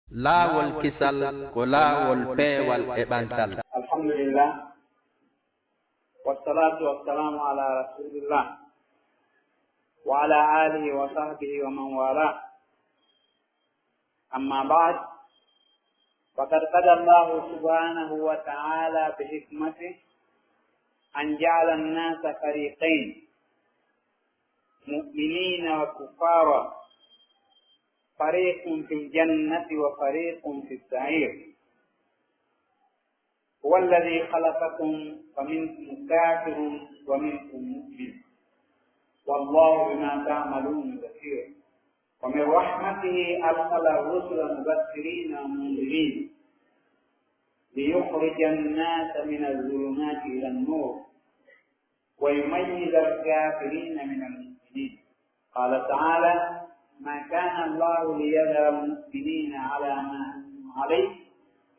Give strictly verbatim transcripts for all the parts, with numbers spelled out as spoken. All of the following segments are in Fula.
Laawol kisal ko laawol peewal e ɓantal. الحمد لله، والصلاة والسلام على رسول الله، وعلى آله وصحبه ومن والاه. أما بعد، فقد قضى الله سبحانه وتعالى بحكمته أن جعل الناس فريقين، مؤمنين وكفارا، فريق في الجنة وفريق في السعير. هو الذي خلقكم فمنكم كافر ومنكم مؤمن، والله بما تعملون بصير. ومن رحمته أرسل الرسل مبشرين ومنذرين ليخرج الناس من الظلمات إلى النور ويميز الكافرين من المؤمنين. قال تعالى: ما كان الله ليذر المؤمنين على ما أنتم عليه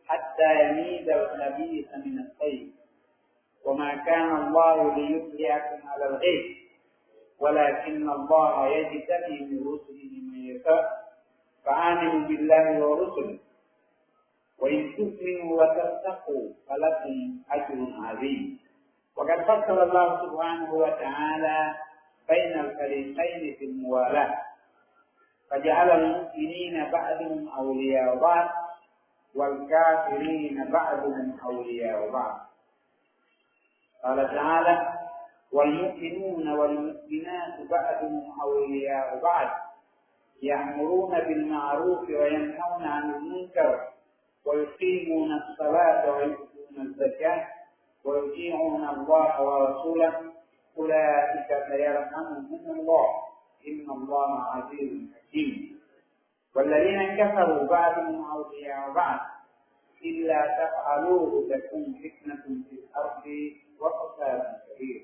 حتى يميز الخبيث من الطيب، وما كان الله ليطلعكم على الغيب، ولكن الله يجتبي من رسله من يشاء، فآمنوا بالله ورسله، وإن تؤمنوا وتتقوا فلكم أجر عظيم. وقد فصل الله سبحانه وتعالى بين الفريقين في الموالاة، فجعل المؤمنين بعضهم أولياء بعض، والكافرين بعضهم أولياء بعض. قال تعالى: والمؤمنون والمؤمنات بعضهم أولياء بعض، يأمرون بالمعروف وينهون عن المنكر، ويقيمون الصلاة ويؤتون الزكاة، ويطيعون الله ورسوله، أولئك سيرحمهم الله، إن الله عزيز حكيم. والذين كفروا بعضهم أولياء بعض، إلا تفعلوه تكن فتنة في الأرض وفساد كبير.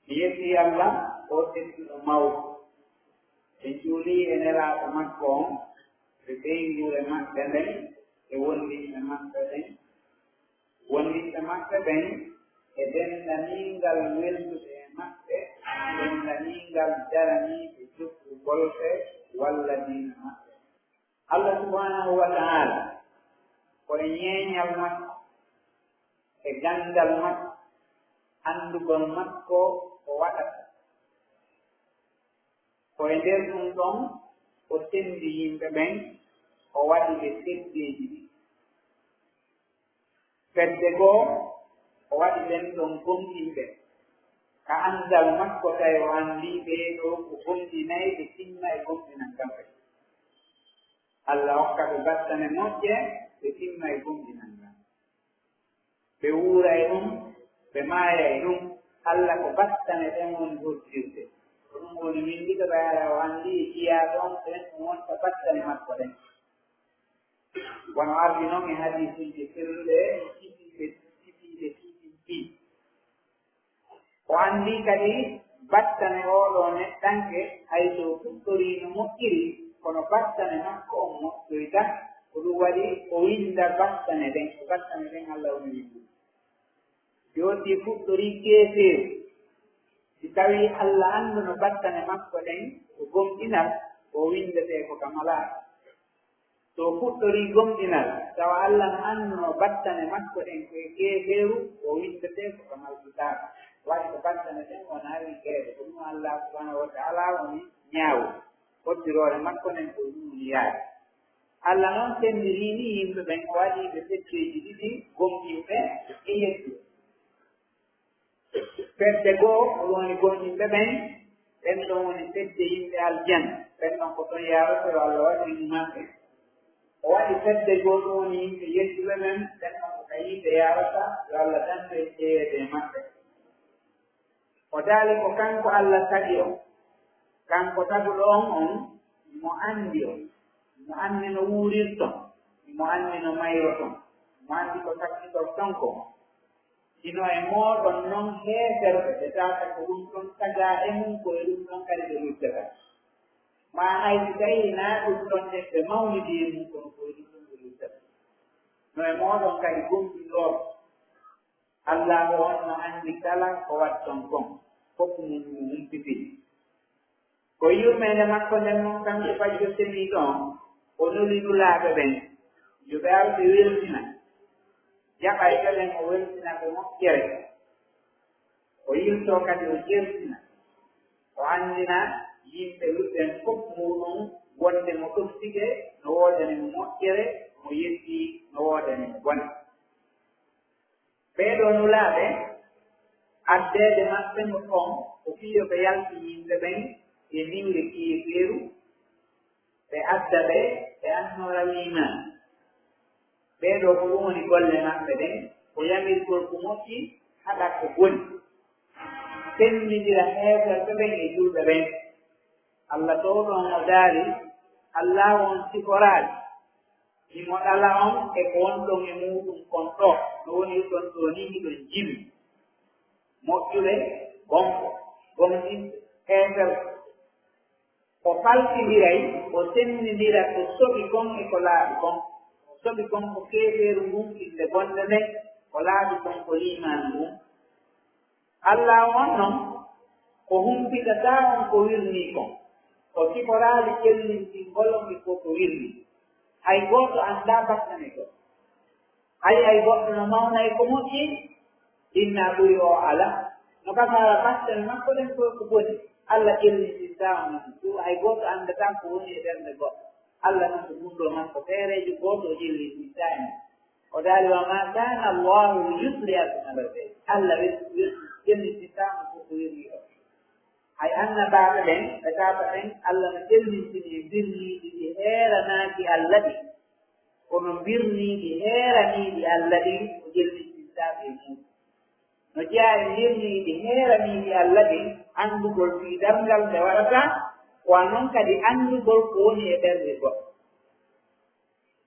Mi yetti Allah, o tedduɗo mawɗo. Ɓe juuli e nelaaɗo makko on, ɓe ɓeynguure maɓɓe nden, e wondiɓɓe maɓɓe ɓen. Wondiɓɓe maɓɓe ɓen e denndaniingal weldude e maɓɓe, denndaniingal daraniiɓe jokkugol ɓe walla diina maɓɓe. Allah subhanahu wa ta'ala, ko e ñeeñal makko, e ganndal makko, anndugol makko ko waɗata. Ko e nder ɗum ɗon o senndi yimɓe ɓen, o waɗi ɓe feddeeji ɗiɗi. Fedde goo, o waɗi ɓen ɗon gomɗinɓe. Ka anndal makko tawi o anndii ɓee ɗoo ko gomɗinay ɓe timma e gomɗinal ngal ɓe. Allah hokka ɓe battane moƴƴe, ɓe timma e gomɗinal ngal. Ɓe wuura e ɗum, ɓe maaya e ɗum. Allah ko battane ɗen woni hoddirde. Ko ɗum woni winnditooɓe haala o anndi e jiyaaɓe on ɓen ɗum wonta battane makko ɗen. Wano ardi non e hadiisuuji selluɗe, sifiiɓe, sifiiɓe, sifiiɓe. O anndi kadi battane oo ɗoo neɗɗanke, hay so o fuɗɗorii no moƴƴiri, kono battane makko on moƴƴoyta, ko ɗum waɗi o winnda battane ɗen, ko battane ɗen Allah woni winndude. Yo si fuɗɗorii keefeeru, si tawii Allah annduno battane makko ɗen ko gomɗinal, o winndatee ko ka malaaka. So o fuɗɗorii gomɗinal, tawa Allah no annduno battane makko ɗen ko e keefeeru, o winndatee ko ka malkitaaɓe. Waɗi ko battane ɗen wonaa wigeede, ko ɗum Allah subhanahu wa ta'ala woni ñaawu. Hoddiroore makko nden ko ɗum woni yaade. Allah noon senndirii ni yimɓe ɓen, o waɗi ɓe feddeeji ɗiɗi, gomɗinɓe e yedduɓe. Fedde goo, ko ɗum woni gomɗinɓe ɓen, ɓen ɗon woni fedde yimɓe aljanna, ɓen ɗon ko ton yaarata, yo Allah waɗu en e maɓɓe. O waɗi fedde goo, ɗum woni yimɓe yedduɓe ɓen, ɓen ɗon ko ka yiite yaarata, yo Allah dandu en jeyeede e maɓɓe. O daali ko kanko Allah tagi on, kanko taguɗo on on, mo anndi on, mo anndi no wuurirton, mo anndi no mayroton, mo anndi ko sakkitorton kon. Hino e mooɗon non heeferɓe ɓe tawata ko ɗum ɗon tagaa e mum, ko e ɗum ɗon kadi ɓe luttata. Maa hay si tawii hinaa ɗum ɗon nden ɓe mawnidi e mum, kono ko e ɗum ɗon ɓe luttata. No e mooɗon kadi gomɗinɗo Allaahu on no anndi kala ko waɗton kon, fof mum no humpitii. Ko yurmeende makko nden non kanko Bajjo Seniiɗo on, o nuli Nulaaɓe ɓen. Yo ɓe ar ɓe weltina, jaɓa e ɓe ɓen, o weltina ɓe moƴƴere. O yiltoo kadi, o jertina, o anndina yimɓe luɓɓen fof muuɗum wonde mo ɗoftike no woodani mo moƴƴere, mo yeddii no woodani mo bone. Ɓee ɗoo nulaaɓe, addeede maɓɓe no ɗon ko fii yo ɓe yaltin yimɓe ɓen e diwre keefeeru, ɓe adda ɓe e annoora liimaan. Ɓee ɗoo ko ɗum woni golle maɓɓe ɗen, ko yamirgol ko moƴƴi, haɗa ko boni, senndindira heeferɓe ɓen e julɓe ɓen. Alla toowɗo on o daali, Allaahu on siforaali, himo ɗala on e ko wonɗon e muuɗum kon ɗoo, no woni ɗon ɗoo nii hiɗon jimi. Moƴƴuɓe, bonɓe, gomɗinɓe, heeferɓe. O faltindiray, o senndindira ko soɓi kon e ko laaɓi kon. Ko soɓi kon ko keefeeru ngun, innde bonde nden, ko laaɓi kon ko liimaanu ngun. Allaahu on non, ko humpitataa on ko wirnii kon. O siforaali ƴellintingol on e ko ko wirnii. Hay gooto anndaa battane goo. Hay, hay goɗɗo no mawna e ko moƴƴi, inna ɓuri o ala. No ka faala battane makko ɗen ko ko boni, Alla ƴellintintaa on non. Ɗum hay gooto anndataa ko woni e ɓernde goɗɗo. Alla non ko gunndoo makko feereejo gooto o ƴellintintaa en. O daali, "Wa ma kana Allahu liyutli'akum ala al-ghayb." Alla wes-, wes-, ƴellintintaa on ko ko wirnii on. Hay annabaaɓe ɓen, ɓe taata ɓen, Alla no ƴellintini e mbirniiɗi ɗi heeranaaki Alla ɗi. Kono mbirniiɗi heeraniiɗi Alla ɗin, o ƴellintintaaɓe e muuɗum. No jeyaa e mbirniiɗi heeraniiɗi Alla ɗin, anndugol fii darngal nde waɗata, ko a non kadi anndugol ko woni e ɓernde goɗɗo.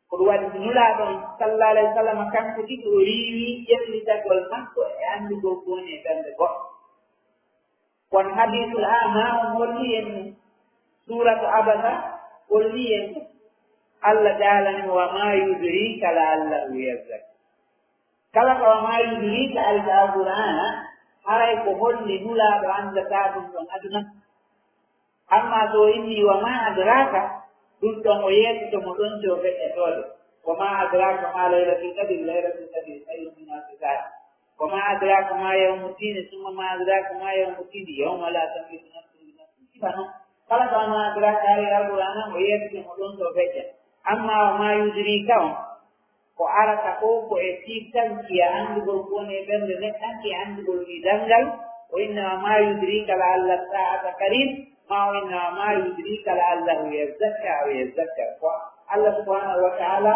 Ko ɗum waɗi si Nulaaɗo on, sallallahu alayhi wa sallam, kanko tigi o riiwii ƴellitagol makko e anndugol ko woni e ɓernde goɗɗo. Kono hadiisul ama on holli en ɗum. Suuratu Abasa holli en ɗum. Alla daalani mo, "Wa ma yudrika la'allahu yazakka." Kala ko "wa ma yudrika" ari ka Alqur'aana, haray ko holli Nulaaɗo anndataa ɗum ɗon aduna. Amma so o inni, "Wa ma adraka," ɗum ɗon o yeetoto mo ɗon to feƴƴatoode. "Wa ma adraka ma laylatul qadri, laylatul qadri khayrun min alfi shahr." "Wa ma adraka ma yawmu ddin, summa ma adraka ma yawmu ddin, yawma la tamliku nafsun li nafsin." Sifa non. Kala ko "wa ma adraka" ari Alqur'aana, o yeetoto mo ɗon to feƴƴa. Amma "wa ma yudrika" on, ko arata ko, ko e fii tazkiya, anndugol ko woni e ɓernde neɗɗanke, anndugol fii darngal. O inna, "Wa ma yudrika la'alla sa'ata qarib," ma o inna, "Wa ma yudrika la'allahu yazakka aw yazakkaru." Ko Alla subhanahu wa ta'ala,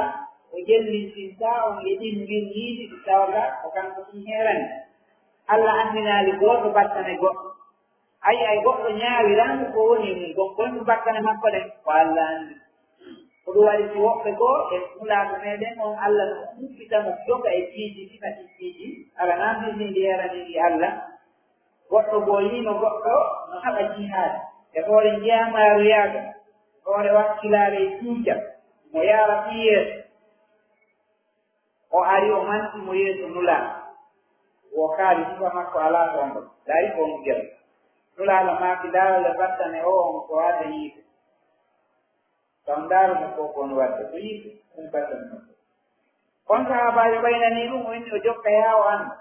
o ƴellintintaa on e ɗin mbirniiɗi ɗi tawata ko kanko tun heerani. Alla anndinaali gooto battane goɗɗo. Hay, hay goɗɗo ñaawiraano ko woni e mum, ko honɗum battane makko ɗen? Ko Alla anndi. Ko ɗum waɗi si woɓɓe goo e Nulaaɗo meɗen on, Alla no humpita mo doga e piiji ɗi ɓatiiɗi, hara naa mbirniiɗi heeraniiɗi Alla. Goɗɗo goo yiino goɗɗo no haɓa jihaadi e hoore njeyaamaaruyaagal, e hoore wakkilaare e cuuca, mo yaara fii yeeso. O ari, o manti mo yeeso Nulaaɗo. Wo kaali sifa makko alaa toon ɗo. Dari ko on gel. Nulaaɗo maaki, "Ndaarale battane o on ko waade yiite. Kam ndaaru mo ko ko on waɗde ko yiite, ɗum battane makko." On sahaabaajo ɓaynanii ɗum, o inni o jokka yaha o annda.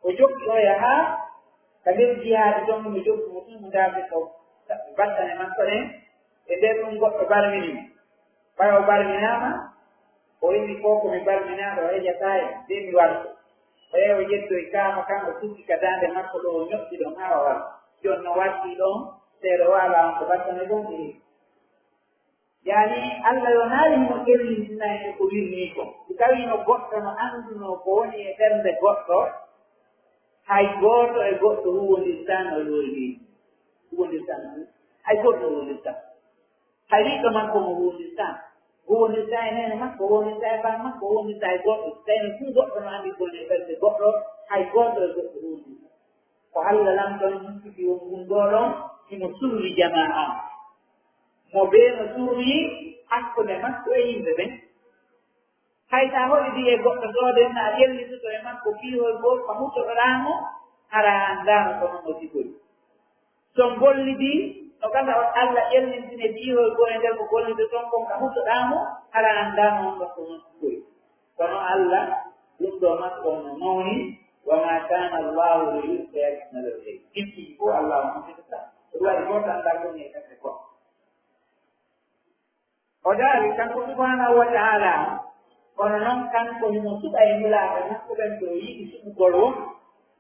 O jokki o yaha ka nder jihaadi toon, o jokki mo ɗum ndaarde ko battane makko ɗen. E nder ɗum goɗɗo barmini mo. Ɓay o barminaama, o inni, "Ko ko mi barminaaɗo, o heƴataa en, de mi warto." Ɓay o ƴettoy kaafa kan, o sukki ka daande makko ɗo, o ñoƴƴi ɗon haa o warti. Jooni no warti ɗon, seeɗa o alaa on ko battane ɗon ɗi heɓi. Yaani, Alla yo haali himo ƴellintina en ko wirnii kon. Si tawiino goɗɗo no anndunoo ko woni e ɓernde goɗɗo, hay gooto e goɗɗo huwondirtaano e lowri leydi. Huwondirtaano. Hay gooto huwondirtaano. Hay ɓiɗɗo makko mo huwondirtaano. Huwondirtaa e neene makko, huwondirtaa e baa makko, huwondirtaa e goɗɗo. Si tawiino fuu goɗɗo no anndi ko woni e ɓernde goɗɗo, hay gooto e goɗɗo huwondirtaa. Ko Alla Lanɗo on hucciti won ɗum ɗoo ɗon, himo surri jamaa on. Mo bee no surri hakkunde makko e yimɓe ɓen. Hay so a hoɗidii e goɗɗo soodee, na a ƴellitoto e makko piihoygol ka huutoɗaa mo, hara a anndaano ko non o sifori. So on gollidii, no gasa on Alla ƴellintine piihoygol e nder ko gollitoton kon ka huutoɗaa mo, hara a anndaano on ɗon ko non sifori. Kono Allah, ɗum ɗo makko no mawni, وما كان الله ليطلعكم على الغيب. Gikki ko Allah on fitata. Ko waɗi ko tan dargo ne kake ko. O daali kanko subhanahu wa ta'ala, kono noon kanko himo suɓa e nulaaɓe makko ɓen ɓe o yiɗi suɓugol won.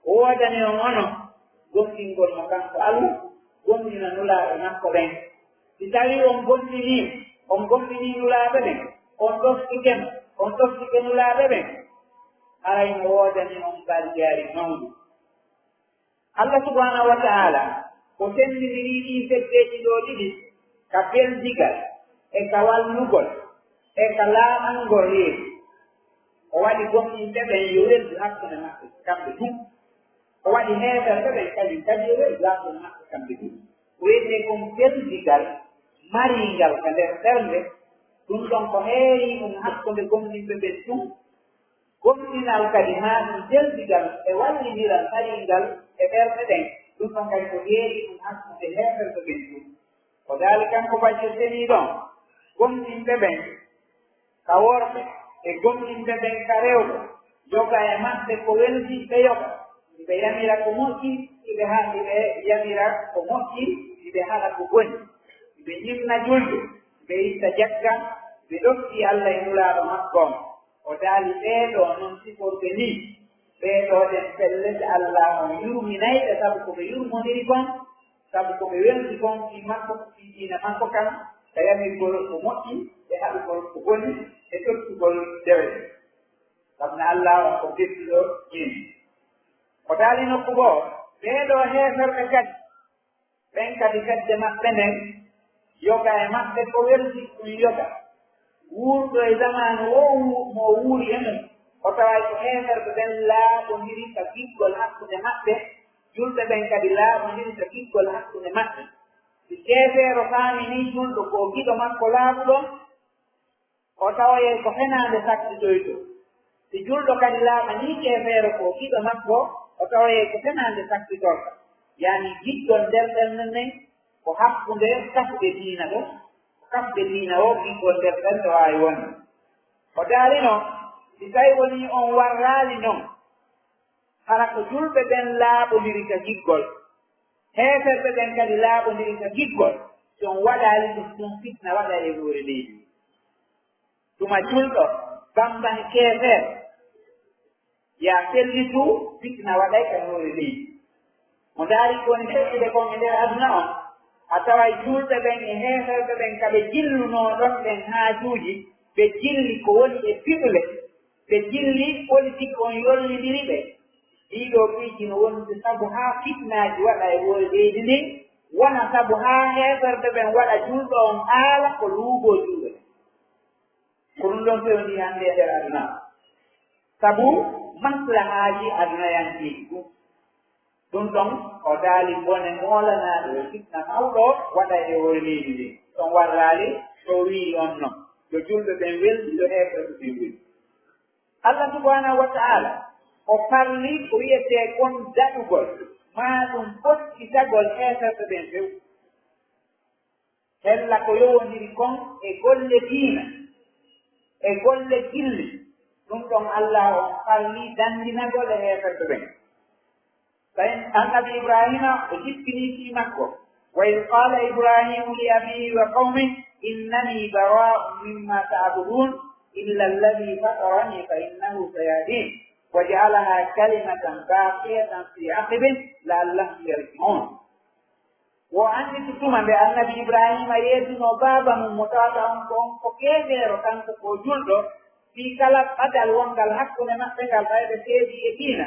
O woodani on onon gomɗingol mo kanko Allah, gomɗina nulaaɓe makko ɓen. Si tawii on gomɗinii, on gomɗinii nulaaɓe ɓen, on ɗoftike mo, on ɗoftike nulaaɓe ɓen, haray mo woodani on bariyaari mawndu. Allah subhanahu wa ta'ala o senndindirii ɗii feddeeji ɗoo ɗiɗi ka beldigal e ka wallugol e ka laaɓangol reedu. O waɗi gomɗinɓe ɓen yo weldu hakkunde maɓɓe kamɓe tun. O waɗi heeferɓe ɓen kadi, kadi yo weldu hakkunde maɓɓe kamɓe tun. Ko wiyetee kon beldigal mariingal ka nder ɓernde, ɗum ɗon ko heerii ɗum hakkunde gomɗinɓe ɓen tun. Gomɗinal kadi maa ɗum beldigal e wallindiral tawiingal e ɓerɗe ɗen, ɗum ɗon kadi ko heeri ɗum hakkunde heeferɓe ɓen tun. O daali kanko Bacir Seniiɗo on, gomɗinɓe ɓen ka worɓe e gomɗinɓe ɓen ka rewɓe, yoga e maɓɓe ko weldi ɓe yoga, ɓe yamira ko moƴƴi, ɓe ha-, ɓe yamira ko moƴƴi, ɓe haɗa ko boni, ɓe ñimna julde, ɓe itta jagga, ɓe ɗofti Alla e Nulaaɗo makko on. O daali, ɓee ɗoo non siforɓe nii, ɓee ɗoo ɗen pellet Alla on yurminay ɓe sabu ko ɓe yurmondiri kon, sabu ko ɓe weldi kon fii makko, fii diina makko kan, ka yamirgol ko moƴƴi, e haɗugol ko boni, e tottugol dewe. Sabu no Alla on ko bettuɗo yimɓe. O daali nokku goo, ɓee ɗoo heeferɓe kadi, ɓen kadi fedde maɓɓe nden, yoga e maɓɓe ko weldi ɗum yoga. Wuurɗo e zamaanu o wu-, mo o wuuri e mum, o taway ko heeferɓe ɓen laaɓondiri ka giggol hakkunde maɓɓe, julɓe ɓen kadi laaɓondiri ka giggol hakkunde maɓɓe. Si keefeero faaminii julɗo ko giɗo makko laaɓuɗo, o tawoyay ko fenaande sakkitoyto. Si julɗo kadi laaɓanii keefeero ko giɗo makko, o tawoyay ko fenaande sakkitorka. Yaani giggol nder ɓernde nden ko hakkunde kafɓe diina ɗo, ko kafɓe diina o giggol nder ɓernde waawi wonde. O daali non, si tawi wonii on warraali non, hara ko julɓe ɓen laaɓondiri ka giggol, heeferɓe ɓen kadi laaɓondiri ka giggol, si on waɗaali ɗum, ɗum fitna waɗay e hoore leydi. Tuma julɗo bamban keefeero, yaa fellitu, fitna waɗay ka hoore leydi. Mo ndaari ko woni feƴƴude kon e nder aduna on, a taway julɓe ɓen e heeferɓe ɓen ka ɓe jillunoo ɗon ɓen haajuuji, ɓe jilli ko woni e fiɓle, ɓe jilli politik on yollindiri ɓe. Ɗii ɗoo piiji no wonde sabu haa fitnaaji waɗa e hoore leydi ndin, wona sabu haa heeferɓe ɓen waɗa julɗo on haala ko luugoo juuɗe. Ko ɗum ɗon fewndi hannde e nder aduna. Sabu maslahaaji adunayankeeji ɗum. Ɗum ɗon o daali bone moolanaaɗo e fitna mawɗo waɗa e hoore leydi ndin. Ɗon warraali ɗo wi'i on non. Yo julɓe ɓen weldi, yo heeferɓe ɓen weldi. Allah subhanahu wa ta'ala o parli ko wi'etee kon daɗugol, maa ɗum fottitagol heeferɓe ɓen few. Hella ko yowondiri kon e golle diina, e golle jilli, ɗum ɗon Allah on parli dandinagol e heeferɓe ɓen. Tawi Annabi Ibraahiima o jippinii fii makko. وإذ قال إبراهيم لأبيه وقومه إنني براء مما تعبدون إلا الذي فطرني فإنه سيهدين وجعلها كلمة باقية في عقبه لعلهم يرجعون. Wo annitu tuma nde Annabi Ibraahiima yeetunoo baaba mum mo tawata on ko on ko keefeero, kanko ko julɗo, fii kala ɓadal wongal hakkunde maɓɓe ngal, ɓay ɓe seedii e diina.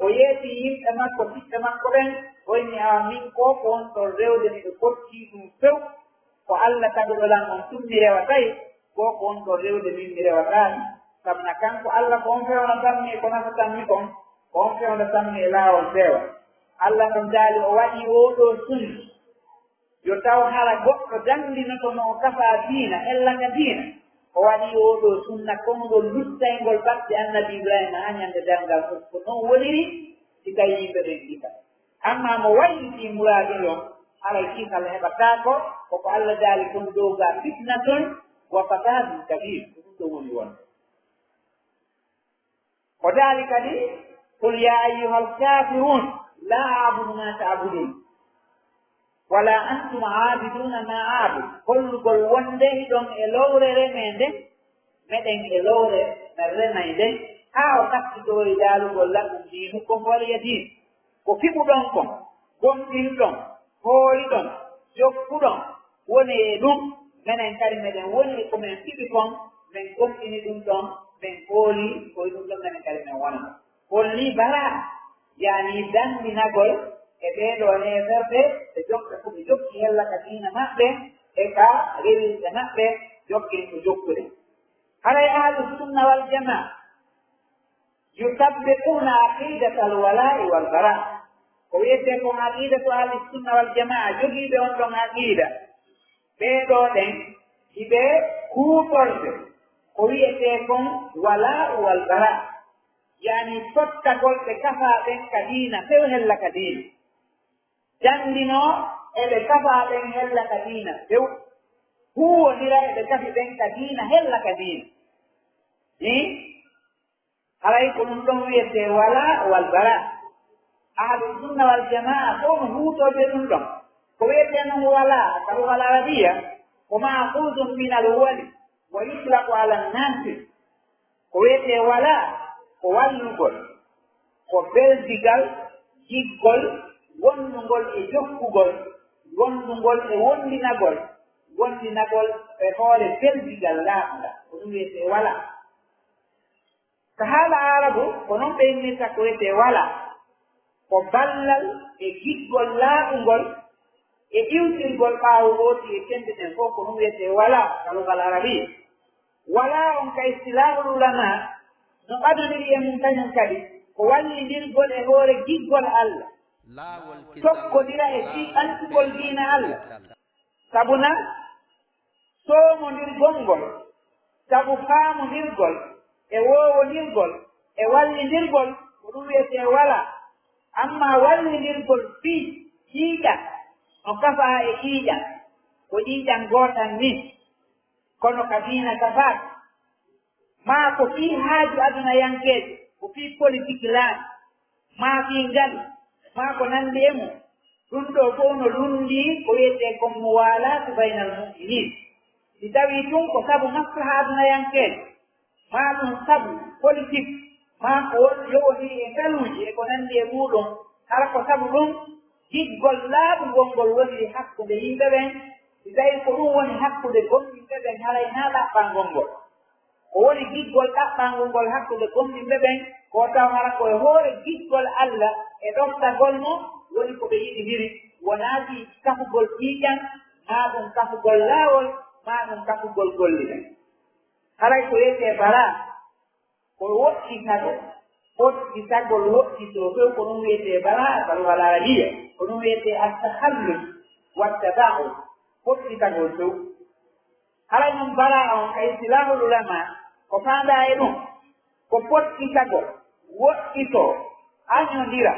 O yeetii yimɓe makko, ɓiɓɓe makko ɓen, o inni, awa min ko ko wonɗon rewde miɗo fotti ɗum few. Ko Alla taguɗo lan on tun mi rewatay, ko ko wonɗon rewde min mi rewataani. Sabu na kanko Alla ko on fewnatammi e ko nafatammi kon, ko on fewnatammi e laawol feewal. Alla non daali o waɗii oo ɗoo sunna. Yo taw hara goɗɗo danndinoto no o kafaa diina, ella ka diina. O waɗii oo ɗoo sunna konngol luttayngol ɓaɓɓe Annabi Ibraahiima haa ñande darngal fof. Ko non woniri si tawii yimɓe ɓen kisa. Ammaa mo waylitii muraadu on, haray kisal heɓataako, ko ko Alla daali kon dow ga fitnatun wa fasaadun kabiir, ko ɗum ɗon woni wonde. O daali kadi, "Qul ya ayyuhal kafirun, la a'budu ma ta'budun, wala antum aabiduna ma a'bud." Hollugol wonde hiɗon e lowre remee nden, meɗen e lowre men remay nden, haa o kakkitoroy daalugol, "Lakum diinukum waliya diin." Ko fiɓuɗon kon, gomɗinɗon, hooliɗon, jokkuɗon, woni e ɗum, menen kadi meɗen woni e ko men fiɓi kon, men gomɗini ɗum ɗon, men hooli ko e ɗum ɗon menen kadi men wona. Holli bara, yaani danndinagol e ɓee ɗoo heeferɓe, ɓe jokka ko ɓe jokki hella ka diina maɓɓe, e ka rewirɗe maɓɓe, jokken ko jokkude. Haray Ahlus Sunna wal Jamaa, yutabiquna aqidatal wala'i wal bara. Ko wiyetee kon aqidatu Ahlus Sunna wal Jamaa, jogiiɓe on ɗon aqida. Ɓee ɗoo ɗen, hiɓe huutorde ko wiyetee kon wala'u wal bara. Yaani tottagol ɓe kafaa ɓen ka diina, few hella ka diina. Janndinoo eɓe kafaa ɓen hella ka diina, few. Huuwondira eɓe kafi ɓen ka diina, hella ka diina. Ii? Haray ko ɗum ɗon wiyetee wala wal bara. Ahlu sunna wal jamaa fow no huutorde ɗum ɗon. Ko wiyetee non wala, ka lugal arabiya, ko maakhudun min al wali, wa yutlaqu ala nasir. Ko wiyetee wala, ko wallugol, ko beldigal, giggol, wondungol e jokkugol, wondungol e wondinagol, wondinagol e hoore beldigal laaɓngal. Ko ɗum wiyetee wala. Ka haala Aarabu, ko non ɓe innirta ko wiyetee wala. Ko ballal e giggol laaɓungol e iwtirgol ɓaawo wooti e cembe ɗen fow, ko ɗum wiyetee wala ka lugal arabiya. Wala on ka istilaahul ulama no ɓadondiri e mum kañum kadi, ko wallindirgol e hoore giggol Allah, tokkondira e fii ɓantugol diina Allah. Sabuna soomondirgol ngol, sabu faamondirgol e woowondirgol e wallindirgol, ko ɗum wiyetee wala. Amma wallindirgol fii ƴiiƴan, no kafaa e ƴiiƴan, ko ƴiiƴan gootan nii, kono ka diina kafaaka. Maa ko fii haaju adunayankeejo, ko fii politik laamu, maa fii ngalu, maa ko nanndi e mum. Ɗum ɗoo fow no lunndii ko wiyetee kon muwaalaatu baynal mu'miniin. Si tawii tun ko sabu maslaha adunayankeejo, maa ɗum sabu politik, maa ko won yowondii e ngaluuji e ko nanndi e muuɗum, hara ko sabu ɗum giggol laaɓungol ngol woniri hakkunde yimɓe ɓen, si tawii ko ɗum woni hakkunde gomɗinɓe ɓen, haray hinaa ɗaɓɓangol ngol. Ko woni giggol ɗaɓɓangol ngol hakkunde gomɗinɓe ɓen, ko taw hara ko e hoore giggol Allah e ɗoftagol mo woni ko ɓe yiɗindiri, wonaa fii kafugol ƴiiƴan, maa ɗum kafugol laawol, maa ɗum kafugol golle. Haray ko wiyetee bara, ko woɗɗitagol, woɗɗitagol, woɗɗitoo, fow ko ɗum wiyetee bara, bal wala liya, ko ɗum wiyetee at-takhallus wa tabaa'ud, woɗɗitagol fow. Haray non bara on ka istilaahul ulama, ko faandaa e ɗum, ko poɗɗitagol, woɗɗitoo, añondira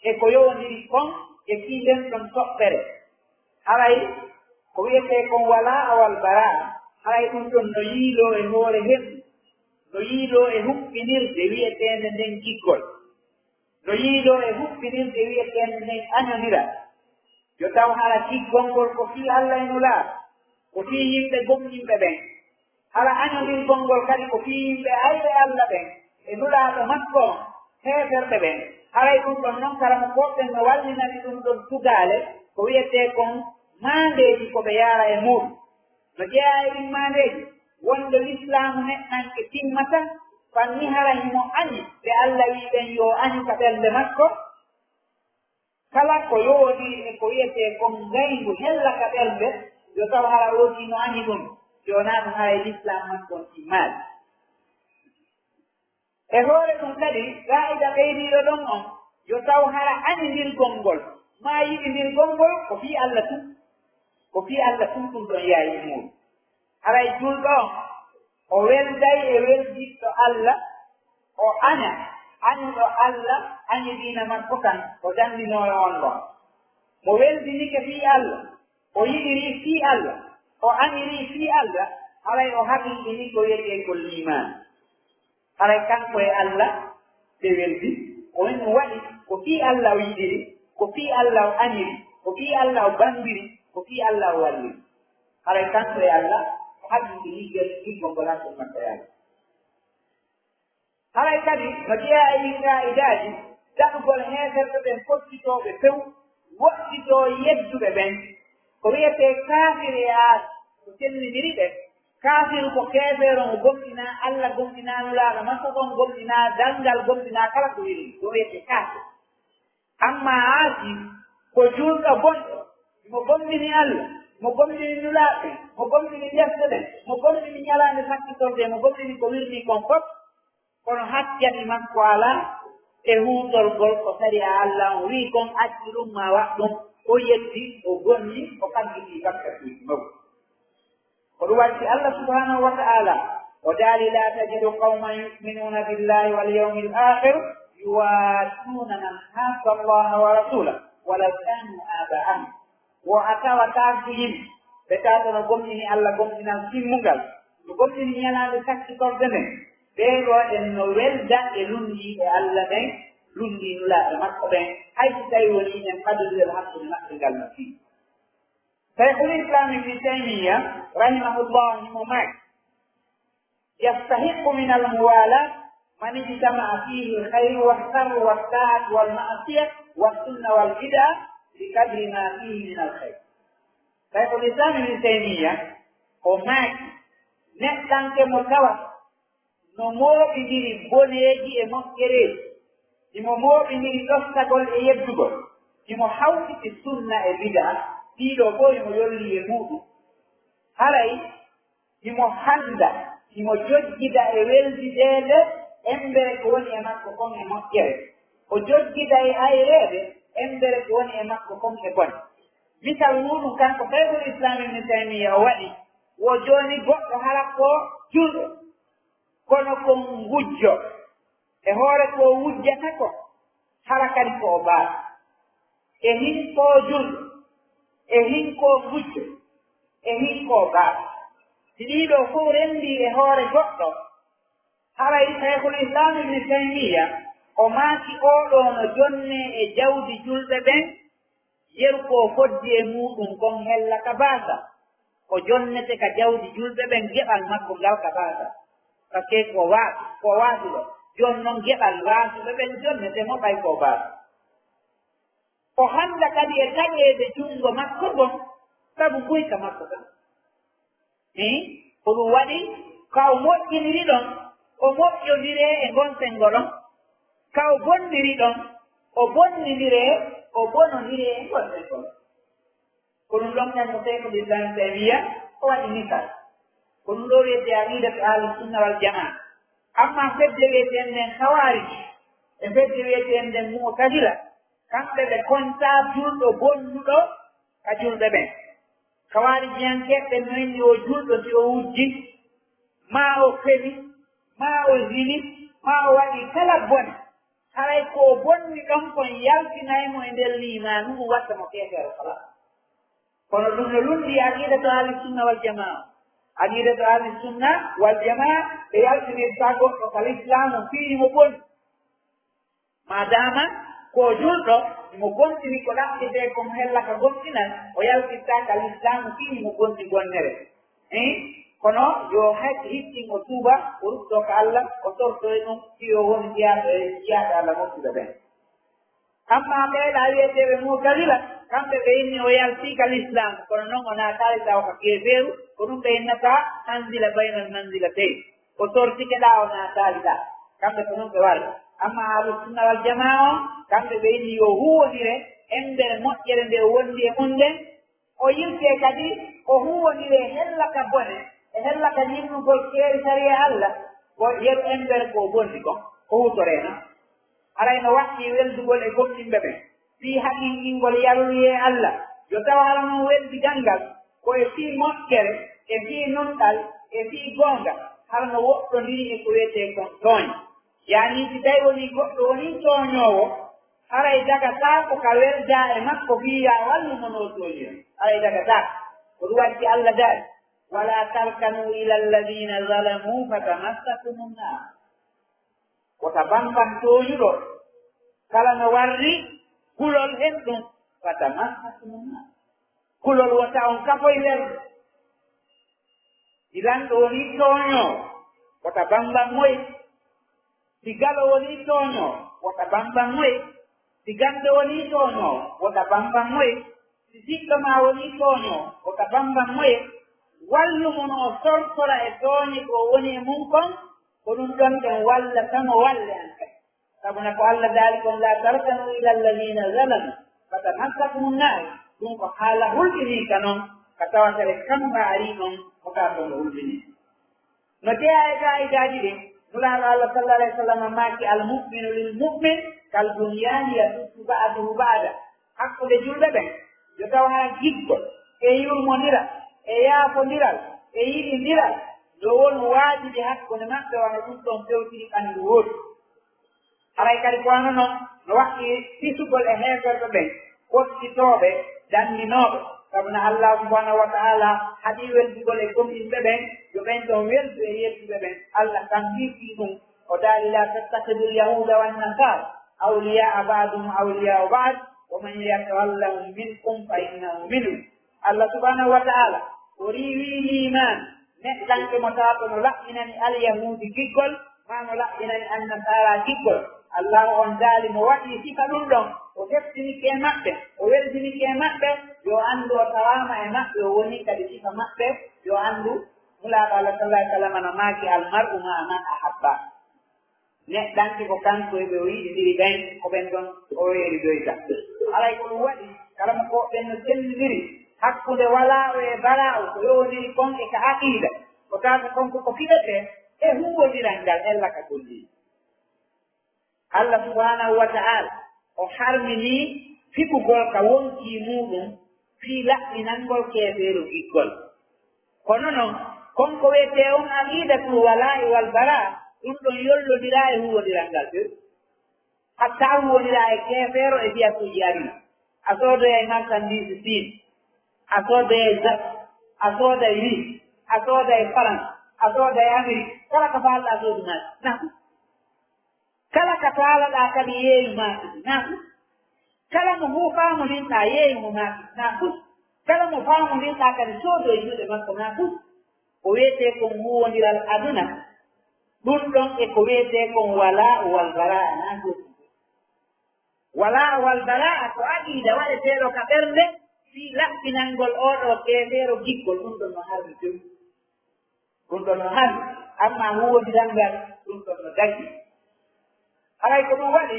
e ko yowondiri kon e fii nden ɗon toɓɓere. Haray ko wiyetee kon walaa wal baraa, haray ɗum ɗon no yiiloo e hoore hendu, no yiiloo e huɓɓinirde wiyeteende nden giggol, no yiiloo e huɓɓinirde wiyeteende nden añondira. Yo taw hara giggol ngol ko fii Alla e Nulaaɗo, ko fii yimɓe gomɗinɓe ɓen. Hara añondirgol ngol kadi ko fii yimɓe ayɓe Alla ɓen e Nulaaɗo makko on, heeferɓe ɓen. Haray ɗum ɗon non, karamokooɓe ɓen no wallinani ɗum ɗon tugaale, ko wiyetee kon maandeeji ko ɓe yaara e muuɗum. No jeyaa e ɗin maandeeji, wonde lislaamu neɗɗanke timmataa, fanni hara himo añi ɓe Alla wi'i ɓen yo añu ka ɓernde makko. Kala ko yowondiri e ko wiyetee kon ngayngu hella ka ɓernde, yo taw hara oo si no añi ɗum, si wonaa ɗum haray lislaam makko on timmaali. E hoore ɗum kadi, qaa'ida ɓeydiiɗo ɗon on, yo taw hara añindirgol ngol, maa yiɗindirgol ngol, ko fii Alla tun. Ko fii Alla tun ɗum ɗon yaawi e muuɗum. Haray julɗo on, o welday e weldiɗɗo Alla, o aña, añuɗo Alla, añi diina makko kan, o danndinoowo on ɗon. Mo weldinike fii Alla, o yiɗiri fii Alla, o añiri fii Alla, haray o haqiiqini ko wiyetee ko liimaan. Haray kanko e Alla, Ɓe weldi, ko en waɗi, ko fii Allah o yiɗiri, ko fii Allah o aniri, ko fii Allah o banndiri, ko fii Allah o walliri. Haray kanko e Allah, o haqqinɗini gel-, giggol ngol hakkunde makko e Allah. Haray kadi, no jeyaa e qaa'idaaji, daɗugol heeferɓe ɓen kottitooɓe few, woɗɗitoo yedduɓe ɓen. Ko wi'etee kaafir e aas, ko sennindiri ɓe. Kaafiru ko keefeero mo gomɗinaa Allah, gomɗinaa Nulaaɗo makko kon, gomɗinaa dalngal, gomɗinaa kala ko weli, ɗum wiyetee kaafir. Ammaa aasi ko juulɗo bonɗo, mo gomɗini Allah, mo gomɗini Nulaaɓe, mo gomɗini defte ɗen, mo gomɗini ñalaande sakkitorde, mo gomɗini ko wirnii kon fof, kono hakkandi makko alaa e huutorgol ko sariya Allah on wi'i kon, accu ɗum maa waɗ ɗum, o yeddi, o bonni, o faggitii bakkatuuji mawɗi. Ko ɗum waɗi si Allah subhanahu wa ta'ala o daali, "لا تجد قوما يؤمنون بالله واليوم الآخر يوادون من حاد الله ورسوله ولو كانوا آباءهم." Wo a tawataa ko yimɓe, ɓe tawata no gomɗini Allah gomɗinal timmungal, no gomɗini ñalaande sakkitorde nden, ɓee ɗoo en no welda e lunndiiɓe Allah ɓen, lunndii Nulaaɓe makko ɓen, hay si tawii wonii en ɓadondire hakkunde maɓɓe ngal no fii. Shaykhul Islam Ibn Taymiyya, rahimahullah, himo maaki, "يستحق من الموالاة من اجتمع فيه الخير والشر والطاعة والمعصية والسنة والبدعة بقدر ما فيه من الخير." Shaykhul Islam Ibn Taymiyya, o maaki, neɗɗanke mo tawata no mooɓindiri boneeji e moƴƴereeji, himo mooɓindiri ɗoftagol e yeddugol, himo hawtiti sunna e bid'a, ɗii ɗoo fof himo yolli e muuɗum. Haray himo hannda, himo jojjida e weldideede embere ko woni e makko kon e moƴƴere. O jojjida e ayreede embere ko woni e makko kon e bone. Misal muuɗum, kanko Shaykhul Islam Ibn Taymiyya o waɗi, wo jooni goɗɗo hara ko juulɗo, kono ko ngujjo. E hoore ko wujjata ko, hara kadi ko o baaɗo. E hin ko juulɗo, e hin ko gujjo, e hin ko baaɗo. Si ɗii ɗoo fof renndii e hoore goɗɗo, haray Shaykhul Islam Ibn Taymiyya, o maaki, oo ɗoo no jonnee e jawdi juulɓe ɓen, yeru ko foddi e muuɗum kon hella ka baasa. O jonnete ka jawdi juulɓe ɓen geɓal makko ngal ka baasa. Parce que ko wa-, ko waasuɗo. Jooni non geɓal waasuɓe ɓen jonnete mo ɓay ko baasa. O hannda kadi e taƴeede junngo makko ngon, sabu nguyka makko kan. Hii, ko ɗum waɗi, ka o moƴƴiniri ɗon, o moƴƴondiree e ngon senngo ɗon. Ka o bonniri ɗon, o bonnindiree, o bonondiree e ngon senngo ɗon. Ko ɗum ɗon kan ko Shaykhul Islam Taymiyya o waɗi misal. Ko ɗum ɗo wiyetee aqidatu ahli sunna wal jamaa. Amma fedde wiyeteende nden Khawarij e fedde wiyeteende nden Mu'tazila, kamɓe ɓe kontaa julɗo bonnuɗo ka julɓe ɓen. Khawaarijiyankeeɓe ɓen no inni o julɗo si o wujji, maa o feli, maa o zini, maa o waɗi kala bone. Haray ko o bonni ɗon kon yaltinay mo e nder liimaanu, ɗum watta mo keefeero kala. Kono ɗum no lundi e aqidatu ahli sunna wal jamaa. Aqidatu ahli sunna wal jamaa, ɓe yaltinirtaa goɗɗo ka lislaamu fii mo bonni. Maadaama ko julɗo, mo gontini ko ɗaɓɓitee kon hella ka gomɗinal, o yaltittaa ka lislaamu fii mo bonni bonnere. Hein? Kono yo hay hittin o tuuba, o ruttoo ka Allah, o tortoo e ɗum, fii o woni jiyaaɗo e jiyaaɓe Allah moƴƴuɓe ɓen. Amma ɓee ɗaa wiyeteeɓe Mu'tazila, kamɓe ɓe inni o yaltii ka lislaam, kono non o naataali tawa ka keefeeru, ko ɗum ɓe innata manzila baynal manzilatayn. O tortike ɗaa, o naataali ɗaa. Kamɓe ko non ɓe wari. Amma ahlu sunna wal jamaa on, kamɓe ɓe inni yo huuwondire embere moƴƴere nde o wondi e mun nden, o yiltee kadi, o huuwondire hella ka bone, e hella ka ñinnugol keeri sariya Allah, ko yeru embere ko o bonni kon, o huutoree non. Haray no waɗɗii weldugol e gomɗinɓe ɓen, fii haqiiqingol yarluyee Allah, yo taw hara non weldigal ngal ko e fii moƴƴere, e fii nunɗal, e fii goonga, hara no woɗɗondiri e ko wiyetee kon tooñ. Yaani, si tawi wonii goɗɗo wonii tooñoowo, haray dagataako ka weldaa e makko fii yo a wallu mo no o tooñiri. Haray dagataako. Ko ɗum waɗi si Allah daali, "ولا تركنوا إلى الذين ظلموا فتمسكم النار." Wota bamban tooñuɗo, kala no warri kulol hen ɗum, fatamassakumu naar. Kulol wota on kafoy nder. Si lanɗo woni tooño, wota bamban moy. Si galo woni tooño, wota bamban moy. Si ganndo woni tooño, wota bamban moy. Si siɗɗo ma woni tooño, wota bamban moy. Wallu mo no o sortora e tooñe ko o woni e mum kon, ko ɗum ɗon ɗon wallata mo walle an kadi. Sabu na ko Allah daali kon, "Laa tarkanuu ilal laziina zalamuu, fatamassakumun naar." Ɗum ko haala hulɓinii ka non, ka tawatere kamɓe arii ɗon, ko kaa ko no hulɓinii. No jeyaa e qaa'idaaji ɗin, Nulaaɗo Allah sallallaahu alayhi wa sallam maaki, "Al mu'minu lil mu'min kal bunyaani yasuddu ba'duhu ba'dan." Hakkunde julɓe ɓen, yo taw haa giggol, e yurmondiral, e yaafondiral, e yiɗindiral, no woni waajibi hakkunde maɓɓe, wano ɗum ɗon fewtiri ɓanndu wootu. Haray kadi ko wano non, no waɗɗi hisugol e heeferɓe ɓen, kottitooɓe, danndinooɓe. Sabu na Allah subhanahu wa ta'ala haɗi weldugol e gomɗinɓe ɓen, yo ɓen ɗon weldu e yedduɓe ɓen. Allah tampinii ɗum, o daali, "Laa tattakhidul yahuuda wan nasaara awliyaa ba'duhum awliyaa ba'd, wa man yatawallahum minkum fa innahu minhum." Allah subhanahu wa ta'ala o riiwii liimaan neɗɗanke mo tawa ko no laɓɓinani alyahuudi giggol, maa no laɓɓinani annasaara giggol. Allahu on daali mo waɗi sifa ɗum ɗon, o heftinike e maɓɓe, o weldinike e maɓɓe, yo anndu o tawaama e maɓɓe, o woni kadi sifa maɓɓe, yo anndu Nulaaɗo Allah sallallaahu alayhi wa sallam no maaki, "Al mar'u ma'a man ahabba." Neɗɗanke ko kanko e ɓe o yiɗindiri ɓen, ko ɓen ɗon o weeridoyta. Haray ko ɗum waɗi, kala mo ko ɓen no sellindiri hakkunde walaa'u e baraa'u, ko yowondiri kon e ka aqiida, ko taata kon ko ko fiɗete e huuwondiral ngal ella ka golli. Allah subhanahu wa ta'ala o harminii fiɓugol ka wonkii muuɗum fii laɓɓinangol keefeero giggol. Kono non, kon ko wi'etee on aqiidatul walaa'i wal baraa, ɗum ɗon yollondiraa e huuwondiral ngal few. Hatta huuwondiraa e keefeero e siyasuuji aduna. A soodoyay marsandiise Siin, a soodoyay Jap, a sooday Riis, a sooday Farans, a sooday Amerik, kala ko faalɗaa soodu maa. Naa Kala ka taalaɗaa kadi yeeyu maa kadi, naa fus. Kala mo hu-, faamondirɗaa yeeyu mo maa kadi, naa fus. Kala mo faamondirɗaa kadi soodo e juuɗe makko, naa fus. Ko wiyetee kon huuwondiral aduna, ɗum ɗon e ko wiyetee kon walaa'u wal baraa, naa fus. Walaa'u wal baraa ko aqiida waɗeteeɗo ka ɓernde fii laɓɓinangol oo ɗoo keefeero giggol, ɗum ɗon no harmi few. Ɗum ɗon no hannde, amma huuwondiral ngal, ɗum ɗon no dagi. Haray ko ɗum waɗi,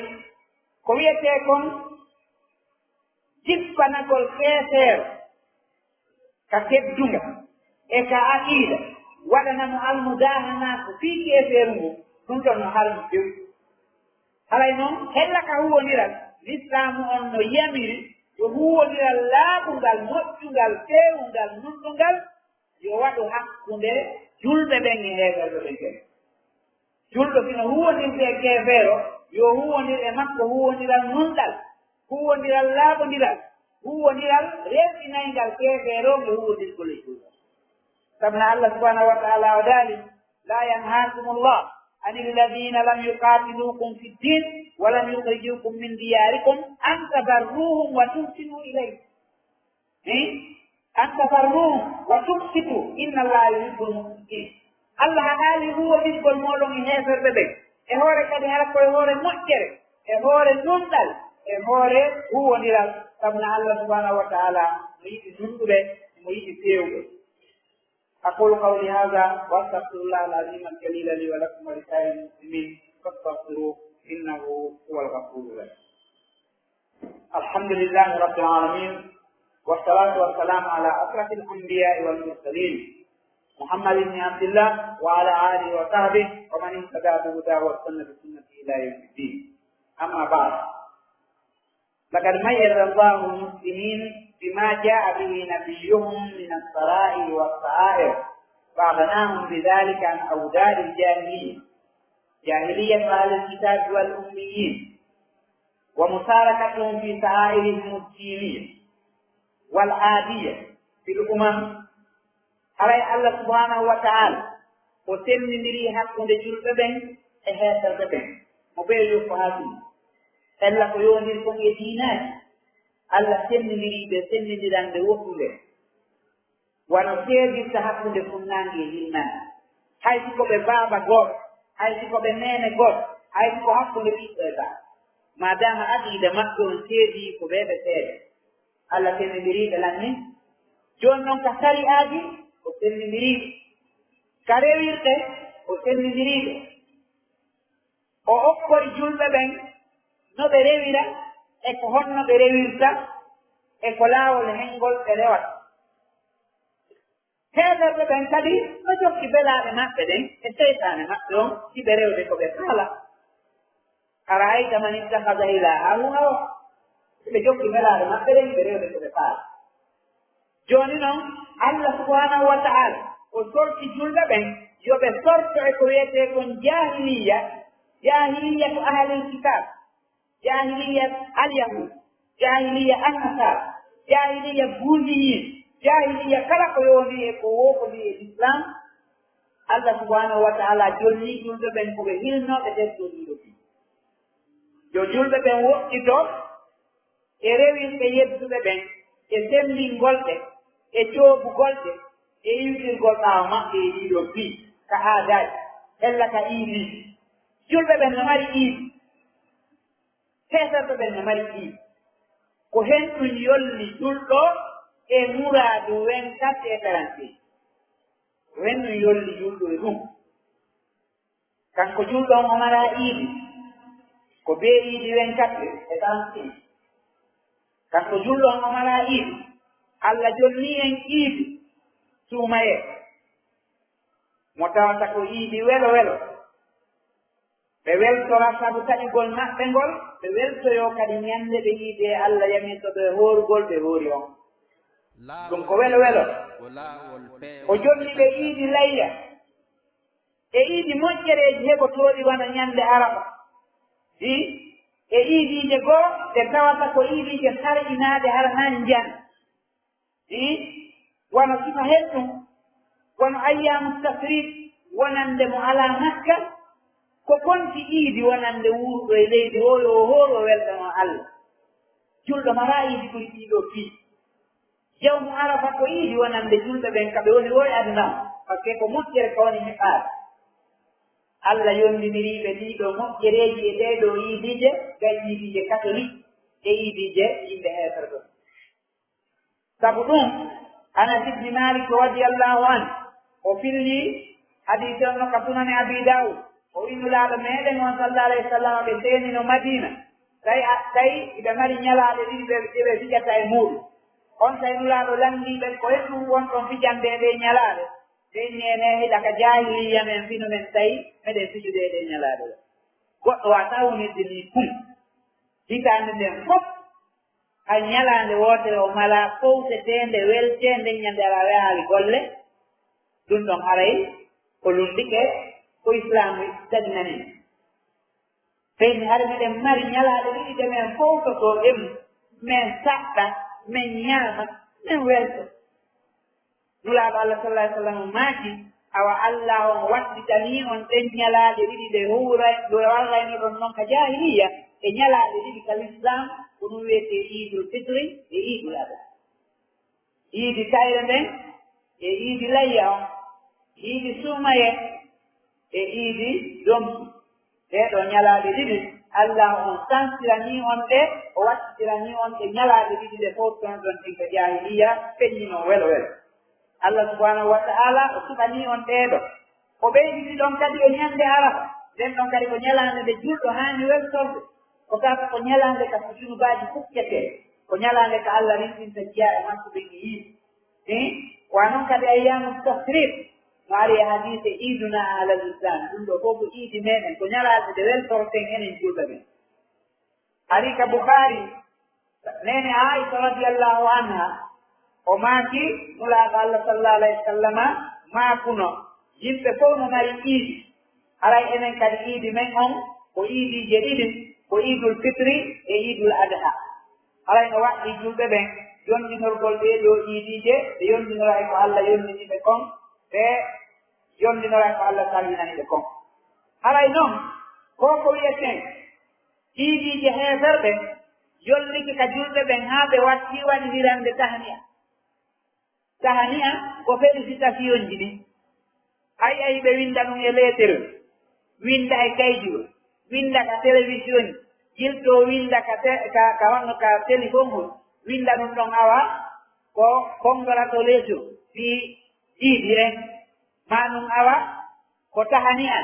ko wiyetee kon jippanagol keefeero ka teddungal e ka aqiida, waɗana mo almudaahanaaku fii keefeeru ngun, ɗum ɗon no harmi few. Haray non, hella ka huuwondiral, Lislaamu on no yamiri yo huuwondiral laaɓungal, moƴƴungal, feewungal, nunɗungal, yo waɗu hakkunde julɓe ɓen e heeferɓe ɓen kadi. Julɗo si no huuwondirde e keefeero, yo huuwondir e makko huuwondiral nunɗal, huuwondiral laaɓondiral, huuwondiral rerɗinayngal keefeero mo huuwondirgol e julɗo. Sabu na Allah subhanahu wa ta'ala o daali, "لا ينهاكم الله عن الذين لم يقاتلوكم في الدين ولم يخرجوكم من دياركم أن تبروهم وتحسنوا إليهم." Eh? "أن تبروهم وتقسطوا إن الله يحب المقسطين." Allah haɗaali huuwondirgol mooɗon e heeferɓe ɓen, e hoore kadi hara ko e hoore moƴƴere, e hoore nunɗal, e hoore huuwondiral, sabu na Allah subhanahu wa ta'ala mo yiɗi nunɗuɓe, mo yiɗi feewɓe. أقول قولي هذا وأستغفر الله العظيم الجليل لي ولكم ولسائر المسلمين فاستغفروه إنه هو الغفور الرحيم. الحمد لله رب العالمين، والصلاة والسلام على أشرف الأنبياء والمرسلين، محمد بن عبد الله وعلى آله وصحبه ومن اهتدى بهداه واستنى بسنته إلى يوم الدين. أما بعد، لقد ميز الله المسلمين بما جاء به نبيهم من السرائر والسعائر، فأغناهم بذلك عن أوضاع الجاهلية، جاهلية أهل الكتاب والأميين، ومشاركتهم في شعائرهم الدينية والعادية في الأمم. Haray Allah subhanahu wa ta'ala o sendindiri hakkunde julɓe ɓen e heeferɓe ɓen. ko haa ɗum. Ella ko yowondir kon e diinaaji, Allah senndindirii ɓe senndindirande woɗɗunde, wano seedirta hakkunde funnaange e hirnaange. Hay si ko ɓe baaba gooto, hay si ko ɓe neene gooto, hay si ko hakkunde ɓiɗɗo e baaba. Maadaama aqiida maɓɓe on seedii ko ɓe ɓe seede. Allah senndindirii ɓe lan ni. Jooni non ka sari'aaji, o senndindirii ɓe. Ka rewirɗe, o senndindirii ɓe. O okkori julɓe ɓen no ɓe rewira, e ko honno ɓe rewirta, e ko laawol hengol ɓe rewata. Heeferɓe ɓen kadi no jokki belaaɗe maɓɓe ɗen e seytaane maɓɓe on, hiɓe rewde ko ɓe faala. Ara'ayta man ittakhadha ilahahu hawa. Ɓe jokki belaaɗe maɓɓe ɗen, ɓe rewde ko ɓe faala. Jooni non, Allah subhanahu wa ta'ala, o sorti julɓe ɓen, yo ɓe sorto e ko wi'etee kon jaahiliya. Jaahiliya ko ahlul kitab, jaahiliya al-yahud, jaahiliya an-nasara, jaahiliya buusiyiin, jaahiliya kala ko yowondii e ko woopondii e Islam. Allah subhanahu wa ta'ala jonni julɓe ɓen ko ɓe hilnooɓe nder ɗoo ɗiɗo fii. Yo julɓe ɓen woɗɗito e rewirɓe yedduɓe ɓen, e semmbingol ɓe, e coobugol ɓe, e iwtirgol ɓaawo maɓɓe e ɗiɗo fii, ka aadaaji, hella ka iidiiji. Julɓe ɓen no mari iidi, heeferɓe ɓen no mari iidi. Ko hen ɗum yolli julɗo e muraadu vingt-quatre et quarante-cinq. Ko hen ɗum yolli julɗo e ɗum. Kanko julɗo on o maraa iidi, ko bee iidi vingt-quatre et quarante-cinq. Kanko julɗo on o maraa iidi, Allah jonni en iidi suumayee, mo tawata ko iidi welo welo. Ɓe weltora sabu taƴugol maɓɓe ngol, ɓe weltoyoo kadi ñannde ɓe yiide Allah yamiiɗo ɓe hoorugol ɓe hoori on. Ɗum ko welo welo. O jonni ɓe iidi layya, e iidi moƴƴereeji heɓotooɗi wano ñannde Arafa, i, e iidiije goo ɗe tawata ko iidiije sar'inaaɗe hara nanjan, i, wano sifa hen ɗum, wano ayyaamu tashriik, wonande mo alaa Makka, ko konti iidi wonande wuurɗo e leydi o, yo o hoor o weltanoo Allah. Julɗo maraa iidi ɓuri ɗii ɗoo fii. Yawmu Arafa ko iidi wonande julɓe ɓen ka ɓe woni ɗoo e aduna on, parce que ko moƴƴere ka woni heɓaade. Allah yondinirii ɓe ɗii ɗoo moƴƴereeji e ɗee ɗoo iidiije, gay iidiije katolik e iidiije yimɓe heeferɓe. Sabu ɗum, Anas ibni Maalik radiyallahu anhu, o filli hadiisi on no ka Sunani Abi Daawud, o wi'i Nulaaɗo meɗen on sallallahu alayhi wa sallam ɓe seenino Madiina, tawi a, tawi iɓe mari ñalaaɗe ɗiɗi ɓe, ɗe ɓe fijata e muuɗum. Onsay Nulaaɗo lanndii ɓe ko e ɗum wonɗon fijande e ɗee ñalaaɗe. Ɓe inni en, hiɗa ka jaahiliyya men fino men tawi meɗen fijude e ɗee ñalaaɗe ɗe. Goɗɗo waawataa wonirde nii kum. Hitaande nden fof, hay ñalaande wootere o malaa fowteteende, welteende, ñande alaa wehaali golle, ɗum ɗon haray ko lunndike, ko Islaamu taginani. Ɓen hari meɗen mari ñalaaɗe ɗiɗi ɗe men fowtotoo ɗen, men saɗɗa, men ñaama, men welto. Nulaaɗo Allah sallallahu alaihi wasallam maaki, awa Allah on waɗɗitanii on ɗen ñalaaɗe ɗiɗi ɗe huuray-, ɗe warraynoɗon non ka jaahiliya, e ñalaaɗe ɗiɗi ka Lislaam, ko ɗum wiyetee Iidul Fitri e Iidul Adha. Iidi tayre nden, e iidi layya on, iidi suumaye, e iidi domsu. Ɗee ɗoo ñalaaɗe ɗiɗi, Allah on sansiranii on ɗe, o waɗɗitiranii on ɗe ñalaaɗe ɗiɗi ɗe fowtoton ɗon ɗin ka jaahiliya, feññinoo welo welo. Allah subhanahu wa ta'ala o suɓanii on ɗee ɗoo. O ɓeyditi ɗon kadi e ñande Arafa, nden ɗon kadi ko ñalaande nde julɗo haani weltorde. Ko sabu ko ñalaande ka ko junubaaji kuccetee, ko ñalaande ka Allah rintinta jiyaa e makko ɓen e yiide. Ɗin, ko non kadi ayyaamu tashriik, no ari e hadiise iiduna alal Islaam, ɗum ɗoo fof ko iidi meɗen, ko ñalaaɗe ɗe weltorten enen julɓe ɓen. Ari ka Bukhaari, neene Aisha radiyallahu anha, o maaki, Nulaaɗo Allah sallallahu alayhi wa sallama maakuno, yimɓe fof no mari iidi, haray enen kadi iidi men on ko iidiije ɗiɗi, ko Iidul Fitri e Iidul Adha. Haray no waɗɗii julɓe ɓen yondinorgol ɗee ɗoo iidiije, ɓe yondinora e ko Allah yondini ɓe kon, ɓe yondinora e ko Allah salminani ɓe kon. Haray non, ko ko wi'eten, Iidiije heeferɓe yollike ka julɓe ɓen haa ɓe watti waɗirirande tahaniya. Tahaniya ko félicitationji ɗin. Ay, ay, ɓe winnda ɗum e leeterol, winnda e kaydiyol, winnda ka télévision, jilto winnda ka te-, ka, ka honno ka téléphone on, winnda ɗum ɗon awa ko congratulation fii iidi en, maa ɗum awa ko tahaniya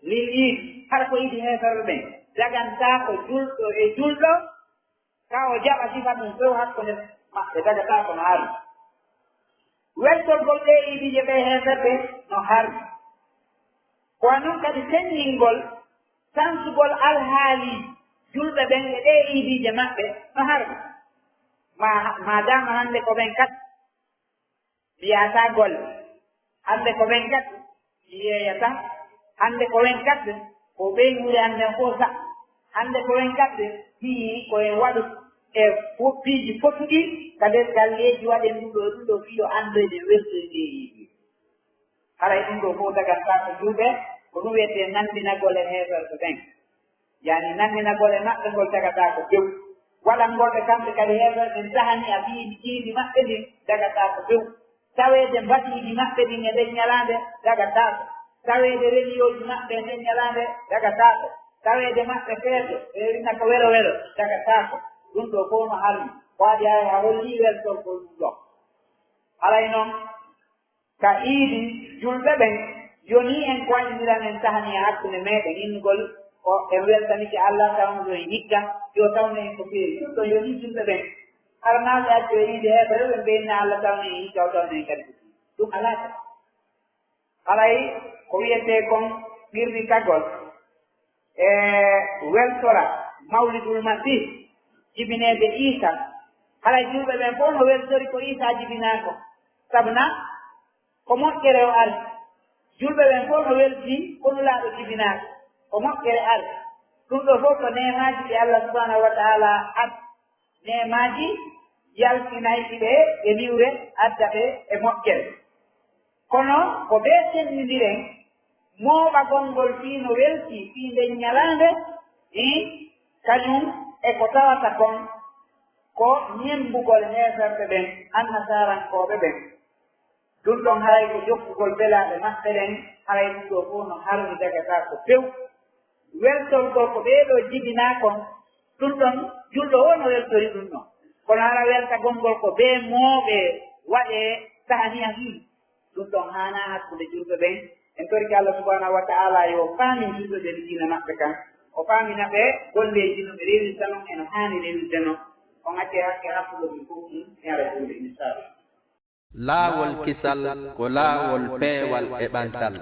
lil iid, hara ko iidi heeferɓe ɓen, dagantaako julɗo e julɗo ka o jaɓa sifa ɗum few hakkunde maɓɓe, dagataako no hari. Weltorgol ɗee iidiije ɓee heeferɓe no hari. Ko non kadi senndingol sansugol alhaali julɓe ɓen e ɗee iidiije maɓɓe no hari. Ma, maadaama hannde ko ɓen kadi mbiyataa golle. Hannde ko ɓen kadi mi yeeyata. Hannde ko ɓen kadi ko ɓeynguure an nden fof sa. Hannde ko ɓen kadi mi yii ko en waɗu e fo-, piiji fotuɗi ka nder galleeji waɗen ɗum ɗo, ɗum ɗo fii yo anndoyde weltoyde e yiɗi. Haray ɗum ɗo fof dagantaa ko julɓe, ko ɗum wiyetee nanndinagol e heeferɓe ɓen. Yani, nanndinagol e maɓɓe ngol tagataa ko few. Waɗangol ɓe kamɓe kadi heeferɓe ɓen tahaniya fii iidi maɓɓe ndin tagataa ko few. Taweede mbasiiji maɓɓe ɗin e nden ñalaande tagataa ko. Taweede reliyooji maɓɓe e nden ñalaande tagataa ko. Taweede maɓɓe feeto, e ina ko welo welo tagataa ko. Ɗum ɗo fof no harmi. Ko waɗi hay a hollii weltorgol ɗum ɗo. Haray non, ka iidi julɓe ɓen, yonii en ko waɗiniran en tahaniya hakkunde meeɗen innugol ko en weltanike Allah, tawno en hikka, yo tawno en ko feeri. Ɗum ɗon yonii julɓe ɓen. Hara naa ɓe accu e iidi heeferɓe ɓen ɓe inna Allah, tawno en hikka, o tawno en kadi ko feeri. Ɗum alaa ka. Haray ko wiyetee kon qirritagol e weltora Mawlidul Masih, jibineede Iisa. Haray julɓe ɓen fof no weltori ko Iisa jibinaa kon. Sabu na ko moƴƴere o ari. Julɓe ɓen fof no weltii ko Nulaaɗo jibinaa kon. Ko moƴƴere ari. Ɗum ɗo fof ko neemaaji ɗi Allah subhanahu wa ta'ala addi. Neemaaji yaltinayɗi ɓe e niwre, adda ɓe e moƴƴere. Kono ko bee senndindiren mooɓagol ngol fii no weltii fii nden ñalaande, ii, kañum e ko tawata kon ko ñemmbugol heeferɓe ɓen, annasaarankooɓe ɓen. Ɗum ɗon haray ko jokkugol belaaɓe maɓɓe ɓen, haray ɗum ɗoo fof no harmi, dagataa ko few. Weltorgol ko ɓee ɗoo jibinaa kon, ɗum ɗon julɗo o no weltori ɗum ɗon. Kono hara weltagol ngol ko bee mooɓe waɗee tahaniya, hmm, ɗum ɗon haanaa hakkunde julɓe ɓen. En torike Allah subhanahu wa ta'ala yo o faamin julɓe ɓen diina maɓɓe kan, o faamina ɓe golleeji no ɓe rewirta non e no haani rewirde non. On accee hakke hakkunde ɗum fof, hmm, e ara julɓe, inchallah. Laawol kisal ko laawol peewal e ɓantal.